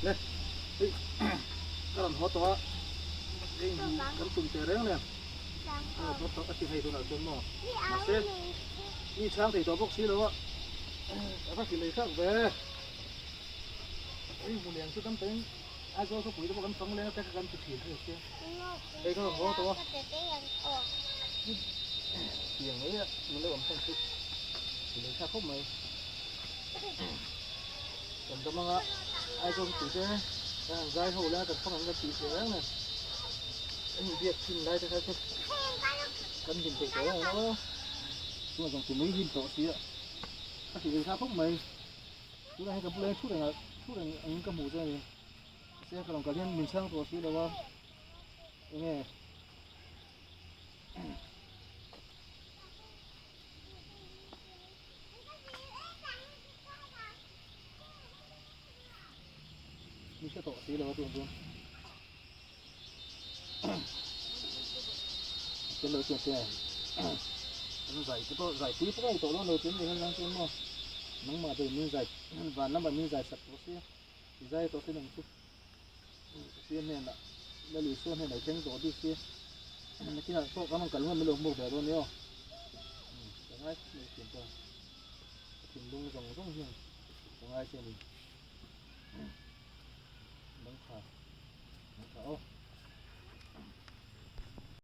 Le hei ka rawn haw tawh a hei kan tum teh reng nen ka rawn haw tawh a ti hei tunah chuan maw mahse mi chhang thei tawh bawk si lo a a va hrilh ei thlak ve hei hmu lian chu tam takin Aizawl khawpui te pawh kan fang leng a te kha kan ti thin hei sia hei ka rawn haw tawh a tiang mai a nula awm chhan chu hrilh ei thlak khawp mai. Kan dam anga Aizawl khawpui te kan han zai ho la kan fang ang kan tih theih reng nen an inbiak thin lai te kha chu kan hlim theih tawh reng ang aw tunah zawng ti mai hlim tawh si a a hrilh tha khawp mai tunah hian ka bulah hian thu reng ah thu reng angin ka hmuh che a ni mahse ka rawn kal hian min chhang tawh si lo a enge. Ni hre tawh si lo a tun chuan tel lo chuan te an zai te pawh zai pui pawh a ni tawh dawn lo tin ni hian chuan maw nangmah pawhin min zai van lamah min zai sak tawh sia i zai tawh sin ang chu Pathian hnenah Lal Isua hnenah i thleng tawh bik sia nakinah pawh kan rawn kal ngam mai lo hmuak ve dawn nia aw ka ngai khawp mai thianpa ka thinlung zawng zawng hian ka ngai che a ni. Bangkha bangkha aw.